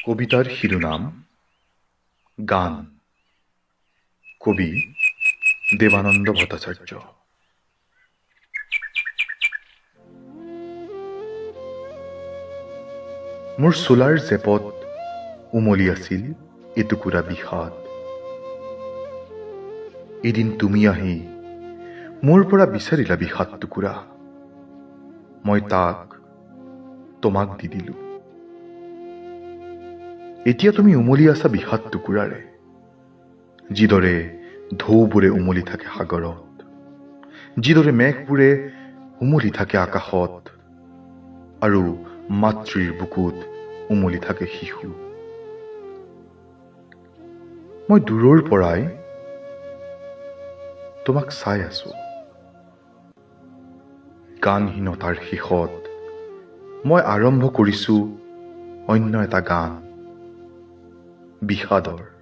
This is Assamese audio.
কবিতাৰ শিৰোনাম গান। কবি দেৱানন্দ ভট্টাচাৰ্য। মোৰ চোলাৰ জেপত উমলি আছিল এটুকুৰা বিষাদ। এদিন তুমি আহি মোৰ পৰা বিচাৰিলা বিষাদ টুকুৰা, মই তাক তোমাক দি দিলো। এতিয়া তুমি উমলি আছা বিষাদ টুকুৰাৰে, যিদৰে ঢৌবোৰে উমলি থাকে সাগৰত, যিদৰে মেঘবোৰে উমলি থাকে আকাশত, আৰু মাতৃৰ বুকুত উমলি থাকে শিশু। মই দূৰৰ পৰাই তোমাক চাই আছো। গানহীনতাৰ শেষত মই আৰম্ভ কৰিছো অন্য এটা গান, বিষাদৰ।